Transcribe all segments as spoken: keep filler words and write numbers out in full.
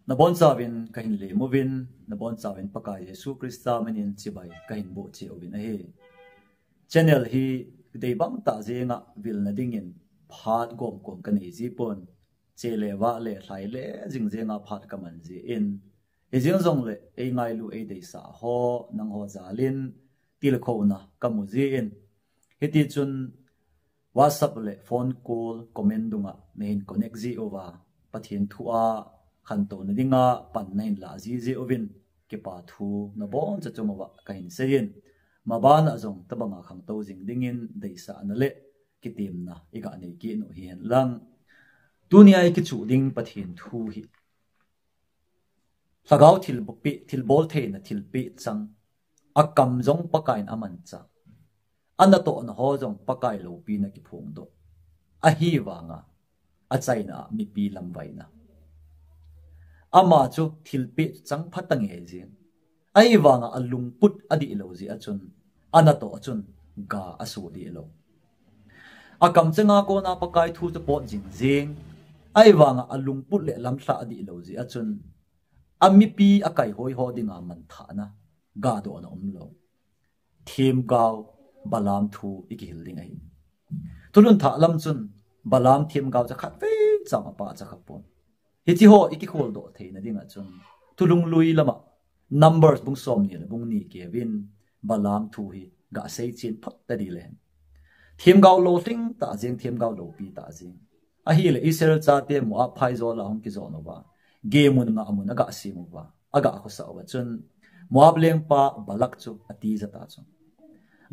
Nabonchauvin kahin lemuvin, nabonchauvin Pakai Jesu Christa minin chibai kahin boh cheh uvin ahi. Channel hi dei bang tah jenga vilna dingin phat gomkom kanei jipon, che le vah le lhai le jing jenga phat kaman jin, hijeng jongle ei ngailu ei deisah ho nangho jalin tilkhouna kamu jin, hitichun WhatsApp le phone call, comment dunga nahin connect jiuva, Pathen thua khantouna dinga pan nahin lah jiuvin, kipa thu nabonchauva kahin seiyin, mabana jong tabanga khangtou jing dingin deisahna le kitemna iga nei kit u hihen lang. Tunia ikichuh ding Pathen thu hi Lhagao thilbol, thilbol theina thilpeh chang. Akam jong Pakaiyin amanchah. Anatohna ho jong Pakai loupina kiphongdoh. Ahivanga achaina a mipi lamvaina. Ama chu thilpeh chang phatah ngei jing. Ahivanga alungput adihlou jeh a chun, anatoh a chun ga aso dihlou. Akam chenga kona Pakai thu chu pot jingjing. Ahivanga alungput le lamlhah adihlou jeh a chun, amipi akai hoi ho dinga manthahna, gadohna umlou. Themgao, Balaam thu ikihil ding ahi. Thulhun thah lam chun Balaam themgao chu khatvei chang apachat khapon. Hiche ho ikikholdoh theina dinga chun, Thulhunglui lama Numbers bung somni le bung ni keovin Balaam thu hi gasei chen phot tading le hen. Themgao lolhing tah jeng, themgao loupi tah jeng. Ahile Israel chate Moab phaijola hung kijon uva, geh mun ngah mun agasem uva, agakhosah uva chun, Moab lengpa Balak chu atija ta chu.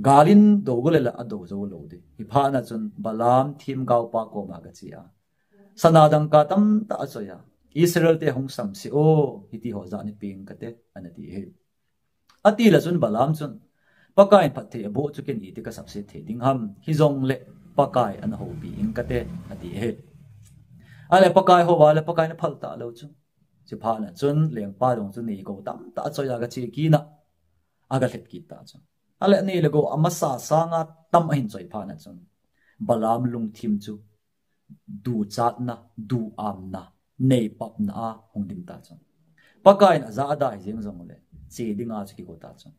Galin dou gole la adou jou lou ding. Hiphat na chun Balaam themgaopa koma gache a, sana dangka tamtah achoiya, Israel te hung samse o, hitiho jat ni peng kate, anati ahi. Atile chun Balaam chun, Pakaiyin phatthei aboh chu ken iti kasapset thei ding ham, hijongle Pakai ana houpi ing kate, ati ahi. Ahile Pakai houva le Pakaiyin aphal talou chu. Chuphat na chun lengpa jong chu neigou tamtah achoiya gache kit a, agalhep kit ta chu. Ahile nei le gou amasa sanga tam ahin choi phat na chun, Balaam lungthim chu duchatna, duhamna, neipapna a hung dim ta chu. Pakaiyin ajah ada hijeng jongle, che dinga chu kigo ta chu.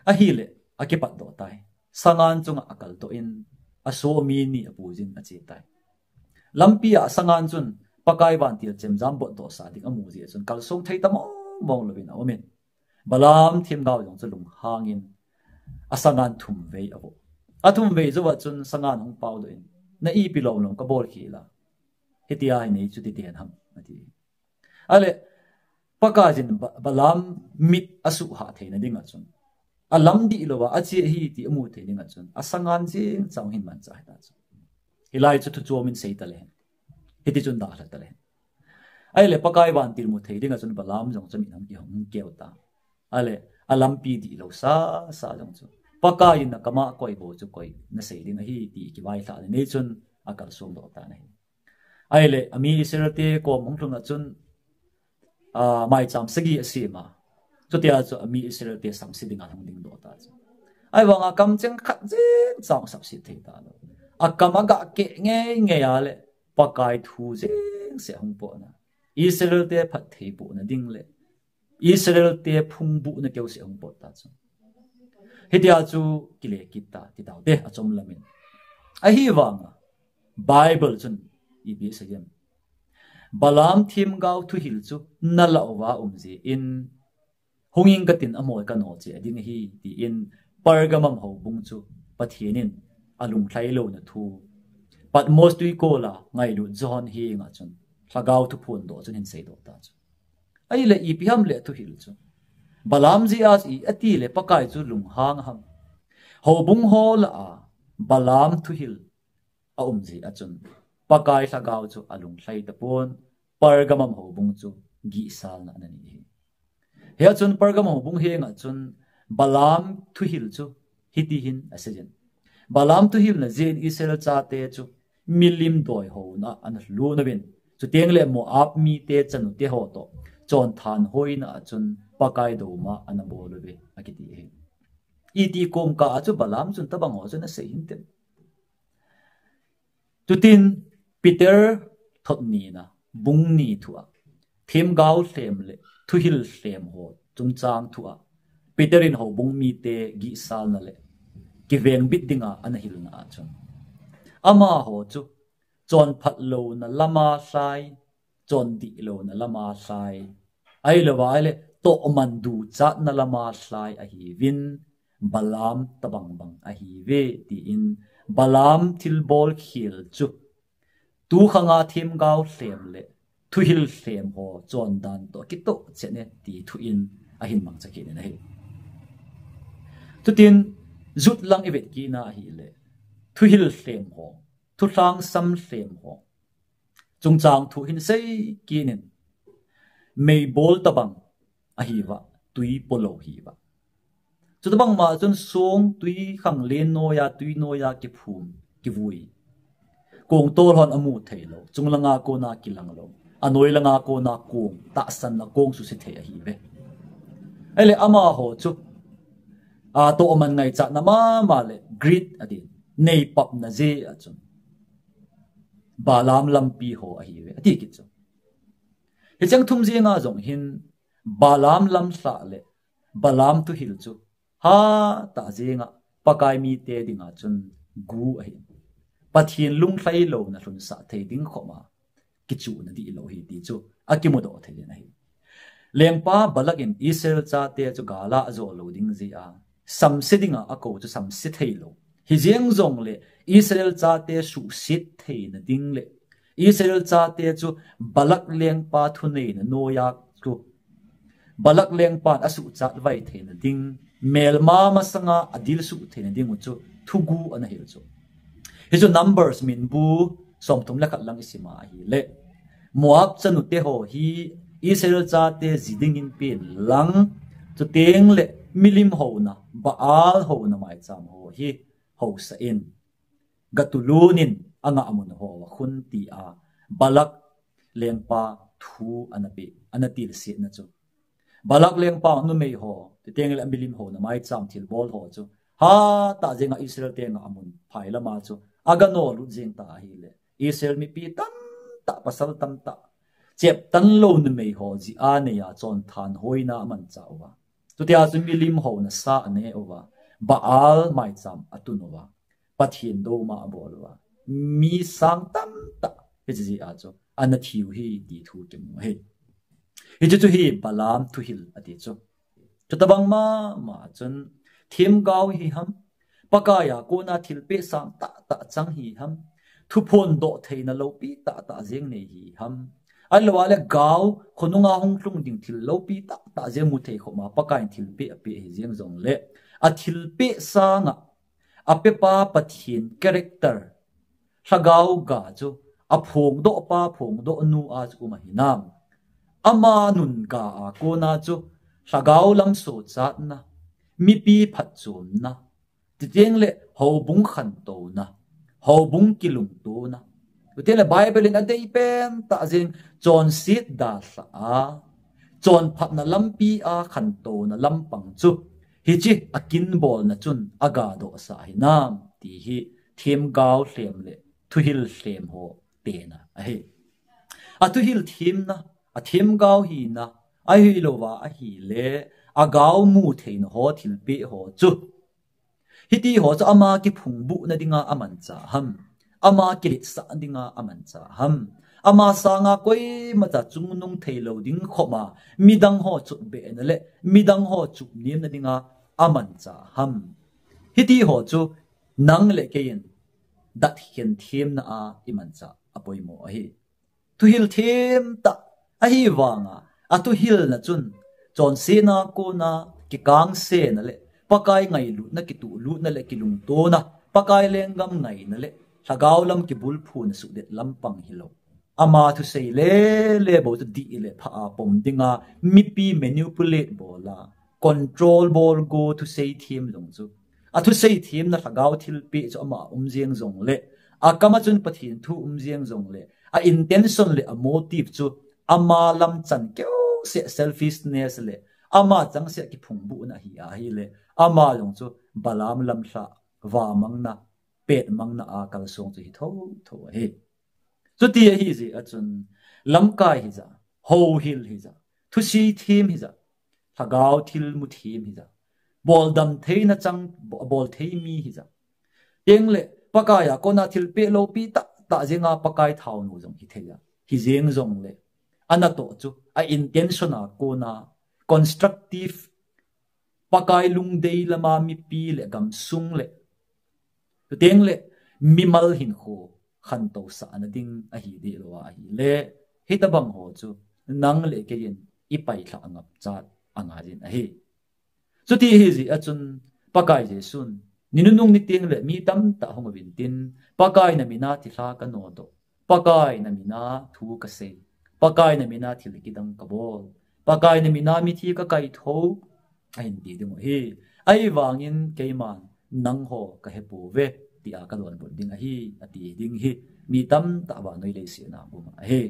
Ahile, akipatdoh tai. Sangan chunga akaldoh in, asoh mi ni apuijin ache tai. Lampia sangan chun Pakai vantil chemjam botdohsa ding amu jeh chun kalsong thei tamong mong louvin aumin, Balaam themgao jong chu lunghangin asangan thumvei avoh. Athumvei jouva chun sangan hung paodoh in, na ipi lomlom kabol khel a, hitia hi nei chu titi hen ham, ati. Ahile, Pakaiyin Ba-, Balaam mit asuhhah theina dinga chun, alamdih louva ache ahi ti amu thei dinga chun, asangan jeng chang hin manchah hita chu. Hilai chu thuchom in sei tale hen. Hitichun dalha tale hen. Ahile Pakai vantil mu thei dinga chun Balaam jong chu mit ahung kihong keu ta. Ahile, alampi dihlou sasa jong chu, Pakaiyin nakama koi bou chu koi nasei ding ahi ti kivailhah le nei chun akalsong doh tan ahi. Ahile, ami Israel te kom hung lhun a chun, ah, maicham sagi asem a. Chutia chu ami Israel te samse dinga hung dingdoh ta chu. Ahivanga kamcheng khat jeng chang sapset thei talou. Akam agakeh ngeingei a le, Pakai thu jeng seh hung potna, Israel te phatthei bohna ding le Israel te phungbuhna keuseh hung pot ta chu. Hitia chu kile kit ta, ti taute, achom lamin. Ahivanga, Bible chun ipi asei em? Balaam themgao thuhil chu nalah uva um jeh in, hung ing katin amol kano cheh ding ahi, tin Pergamum houbung chu Pathen in alunglhai louna thu, Patmos twikol a ngailut John henga chun, Lhagao thu phondoh chun hin seidoh ta chu. Ahile ipi ham le thuhil chu, Balaam jeh a chu iti le Pakai chu lunghang ham? Houbung ho lah a Balaam thuhil aum jeh a chun, Pakai Lhagao chu alunglhai tapon, Pergamum houbung chu gihsalna ana nei ahi. Hia chun Pergamum houbung henga chun Balaam thuhil chu hiti hin aseiyin, Balaam thuhilna jeh in Israel chate chu milim doi houna ana lut uvin, chuteng le Moab mite chanute ho toh chonthanhoina a chun Pakai douma ana bol uve, akiti ahi. Iti komkah a chu Balaam chun tabang ho chu ana sei hinte. Chutin Peter thot nina, bung ni thu a, themgao lhem le thuhil lhem ho chungchang thu a Peter in houbung mite gihsalna le kivengbit dinga ana hilna a chun, amaho chu chonphat louna lama lhai, chondih louna lama lhai, ahilou va ahile tohman duchatna lama lhai ahiuvin, Balaam tabang bang ahiuve, tiin Balaam thilbol khel chu tukhanga themgao lhem le thuhil lhem ho chondan toh kitoh chet e ti thu in ahin mangcha kit in ahi. Chutin jut lang i vet kit na ahile, thuhil lhem ho, thulhangsam lhem ho chungchang thu hin sei kit in, meibol tabang ahiuva, tui polou hiuva. Chutabang ma chun song tui khanglen noiya, tui noiya kiphum, kivui. Kong tol hon amu thei lou, chunglanga kona kilang lou, anoilanga kona kong, tahsanna kong suse thei ahiuve. Ahile amaho chu, a, tohman ngaichatna mama le greed ati, neipapna jeh a chun Balaam lampi ho ahiuve, ati kit chu. Hicheng thum jenga jong hin Balaam lamlhah le Balaam thuhil chu hatah jenga Pakai mite dinga chun gu ahi. Pathen lunglhai louna lhunsah thei ding khoma kichuhna dihlou ahi ti chu akimudoh thei in ahi. Lengpa Balak in Israel chate chu gala ajo lou ding jeh a samse dinga akou chu samse thei lou. Hijeng jongle Israel chate suhset theina ding le Israel chate chu Balak lengpa thuneina noiya chu Balak lengpan asuhchat vai theina ding, melma masanga adilsuh theina ding u chu thugu ana hil chu. Hichu Numbers minbu somthum le khat lang isima ahile, Moab chanute ho hi Israel chate ji dingin pen lang, chuteng le milim houna, Baal houna maicham ho hi housah in, gatulun in angah mun hoa khun, tia Balak lengpa thu ana pe, ana tilsetna chu. Balak lengpa numei ho, chuteng le milim houna maicham thilbol ho chu hatah jenga Israel te ngah mun phai lama chu agano lut jeng ta ahile, Israel mipi tamtah, pasal tamtah, cheptan lou numei ho jia neiya chonthanhoina amanchah uva, chutia chu milim houna sa ane uva, Baal maicham atun uva, Pathen douma abol uva, mi sang tamtah hiche jeh a chu ana thiu ahi ti thu kimu ahi. Hichu chu hi Balaam thuhil ati chu. Chutabang mama chun themgao hi ham, Pakaiya kona thilpeh sang tahtah chang hi ham, thuphondoh theina loupi tahtah jeng nei hi ham, ahilou le gao khonunga hung lhung ding thil loupi tahtah jeng mu thei khoma Pakaiyin thilpeh apeh hijeng jongle, athilpeh sanga apepa Pathen character, lhagao ga chu aphongdohpa phongdohnu a chu um ahinam, ama nun ga a kona chu lhagao lam sochatna, mipi phatchomna, chuteng le houbung khantouna, houbung kilungtona, chuteng le Bible in adeipen tah jeng chonset dalha a, chonphatna lampi a khantouna lampang chu hiche akinbolna chun agadohsah ahinam ti hi themgao lhem le thuhil lhem ho tena ahi. Athuhil themna, athemgao hina, ahilouva ahile agao mu theina ho thilpeh ho chu, hiti ho chu ama kiphungbuhna dinga amanchah ham, ama kiletsah dinga amanchah ham, ama sanga koimacha chungnung theilou ding khoma midang ho chotbehna le midang ho chupnemna dinga amanchah ham, hiti ho chu nang le keiyin datkhen themna a imanchah apoimo ahi. Thuhil themtah ahivanga athuhilna chun chonsetna kona kikangsena le Pakai ngailutna, kituhlutna le kilungtona, Pakai lenggam ngaina le lhagao lam kibulphuna suhdet lampang hilou, ama thusei lele bou chu dih le phah a pom dinga mipi manipulate bola, control bol go thusei them jong chu, athusei themna lhagao thilpeh chu ama um jeng jongle, akama chun Pathen thu um jeng jongle, a intention le a motive chu ama lam chan keuseh, selfishness le ama changseh kiphungbuhna hi ahile, ama jong chu Balaam lamlhah, vamangna, petmangna a kalsong chu hi thotho ahi. Chuti ahijeh a chun lamkai hija, houhil hija, thusi thim hija, lhagao thilmu thim hija, boldam theina chang, bo- bol thei mi hija. Tengle, Pakai a kona thilpeh loupi tah tah jenga Pakai thaonu jong hithei a. Hijeng jongle, anatoh chu, a intention a kona, constructive, Pakai lungdei lama mipi le gamsung le, tutengle, mimal hinkho khantousahna ding ahi deh lou a ahile, hitobang ho chu, nang le keiyin, ipailhah ngapchat, angaiyin ahi. Chuti ahijeh a chun, Pakai Jesun, ni nunung ni tengle mi tamtah hung uvin tin, Pakai na mina thilha kanodoh, Pakai na mina thu kasei, Pakai na mina thil kidang kabol, Pakai na mina mithi kakaitho, ahin ti dingu ahi. Ahivangin keiman, nangho kahepouve, tia kadonbut ding ahi, ati ding hi, mi tamtah vannoi leiset a um ahi.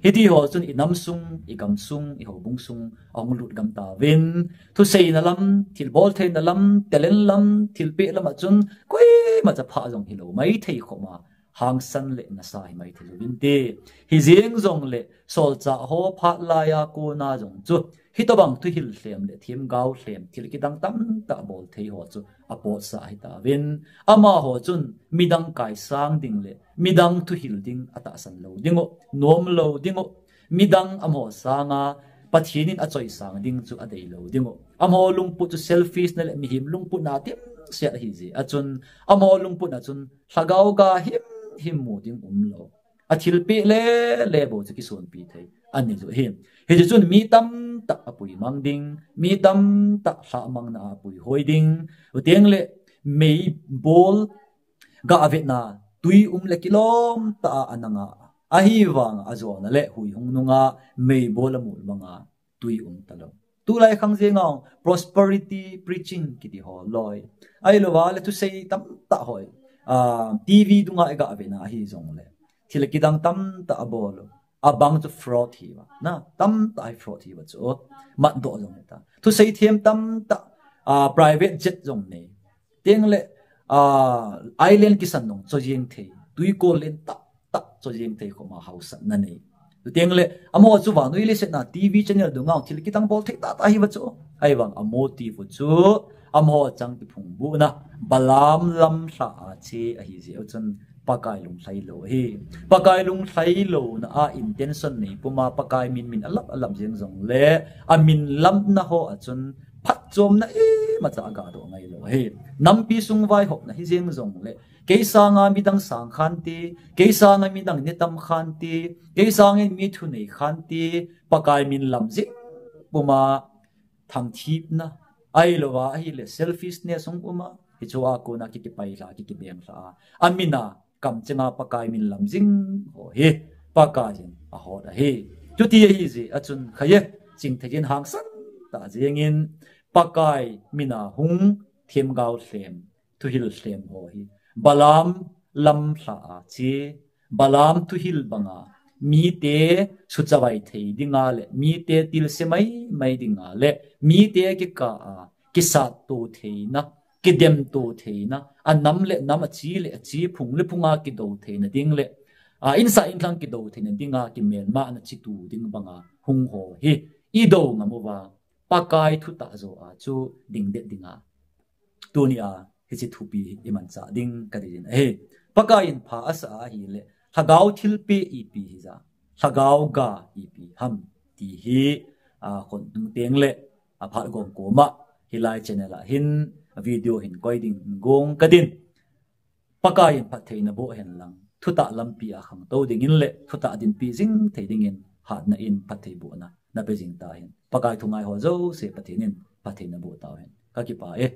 Hitiho chun inamsung, igamsung, ihoubung sung, ahung lut gam tauvin, thuseina lam, thilbol theina lam, talent lam, thilpeh lama chun, koimacha pha jong hilou maithei khoma, hangsan le nasa hi maithei jouvinte. Hijeng jongle, solchah ho phat laiya kona jong chu, hitobang thuhil lhem le themgao lhem, thil kidang tamtah bol thei ho chu, apotsah ahitauvin, amaho chun, midang kaisang ding le, midang thuhil ding atahsan lou dingu, nom lou dingu, midang amaho sanga, Pathen in achoisang ding chu adei lou dingu. Amaho lungput chu selfishness le mihem lungputna dimset ahijeh a chun, amaho lungputna chun, lhagao ga himhim mu ding umlou, athilpeh lele bou chu kisonpi thei, ani ju hi. Hiche chun mi tamtah apuimang ding, mi tamtah lhahmangna a puihoi ding, chutengle, meibol, gavetna, twi um le kilom tah a ananga, ahivanga ajona le hui hung nunga, meibol amul manga, twi um talou. Tulai khang jenga, prosperity preaching kiti ho loi, ahilouva le thusei tamtah hoi, TV dunga igavetna ahijongle, thil kidang tamtah abol, abang chu fraud hiuva, na tamtah hi fraud hiuva chu, matdoh jong hita, thusei them tamtah, private jet jong nei, tengle, island kisan jong chojeng thei, twikol len tahtah chojeng thei khoma haosatna nei, chutengle, amaho chu vannoi leiset a TV channel dunga thil kidang bol thei tahtah hiuva chu, ahivang a motive u chu, amaho chang kiphungbuhna, Balaam lamlhah a che ahijeh u chun, Pakai lunglhai lou ahi. Pakai lunglhai louna a intention nei puma Pakai min min alap alap jeng jongle, amin lamna ho a chun, phatchomna imacha agadoh ngailou ahi. Nampi sung vaihopna hijeng jongle, kei sanga midang sang khante, kei sanga midang netam khante, kei sangin mi thunei khante, Pakai min lam jeng puma, thangthipna, ahilouva ahile selfishness hung puma, hichea kona kikipailha, kikibenglha a, amina kamchenga Pakai min lam jing ho hi, Pakaiyin ahot ahi. Chuti ahijeh a chun khaye, chingtheiyin hangsan tah jengin, Pakai mina hung themgao lhem, thuhil lhem ho hi, Balaam lamlhah a che, Balaam thuhil banga, mite suchavai thei dinga le, mite tilse maimai dinga le, mite kikah a, kisatto theina, kidemto theina, anam le nam, achi le achi, phung le phunga kidou theina ding le, insah inlhang kidou theina dinga, kimelmahna chitu ding banga hung ho hi, idou ngam uva, Pakai thutah joh a chu dingdet dinga, tunia hiche thupi hi imanchah ding kadeiyin ahi. Pakaiyin pha asah a ahile, lhagao thilpeh ipi hija, lhagao ga ipi ham, ti hi, khonung tengle, aphat gom koma, hilai channel a hin, video hin koi ding gong kadin. Pakaiyin phattheina boh henlang, thutah lampi a khangtou dingin le, thutah dinpi jing thei dingin, hatna in phatthei bohna, nape jing tahen. Pakai thu ngai ho jouse Pathen in phattheina boh tauhen. Kakipah e.